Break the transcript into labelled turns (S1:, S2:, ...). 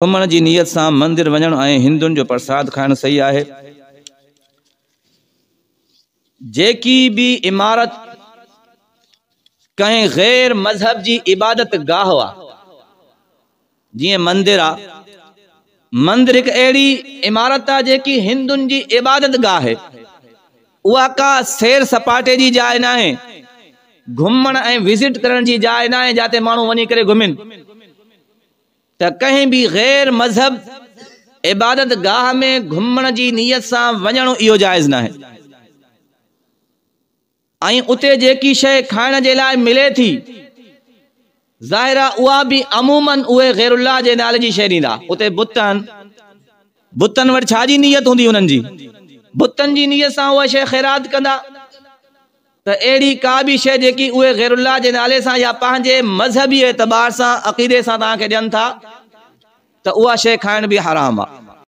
S1: گهمڻ جي نيت سان مندر وڃڻ ۽ هندن جو پرساد کائڻ صحيح آهي؟ جيڪي به عمارت ڪنهن غير مذهب جي عبادت گاهه آ، جيئن مندر آ، مندر هڪ اهڙي عمارت آ جيڪي هندن جي عبادت گاهه آهي، اها ڪا سير سپاٽي جي جاء ناهي، گهمڻ ۽ وزٽ ڪرڻ جي جاء ناهي جاتي ماڻهو وڃي ڪري گهمن. ته ڪنهن به غير مذهب عبادت گاهه ۾ گهمڻ جي نيت سان وڃڻ اهو جائز ناهي ۽ اتي جيڪي شيء کائڻ جي لاء ملي ٿي ظاهر آهي اها به عموماً اهي غير الله جي نالي جي شيء ڏيندا. اتي بت آهن، بتن وٽ ڇا جي نيت هوندي انهن جي؟ بتن جي نيت سان اها شيء خيرات ڪندا. ته اهڙي ڪا به شيء جيڪي اهي غير الله جي نالي سان يا پنهنجي مذهبي اعتبار سان عقيدي سان توهان کي ڏين ٿا ته اها شيء کائڻ به حرام آهي.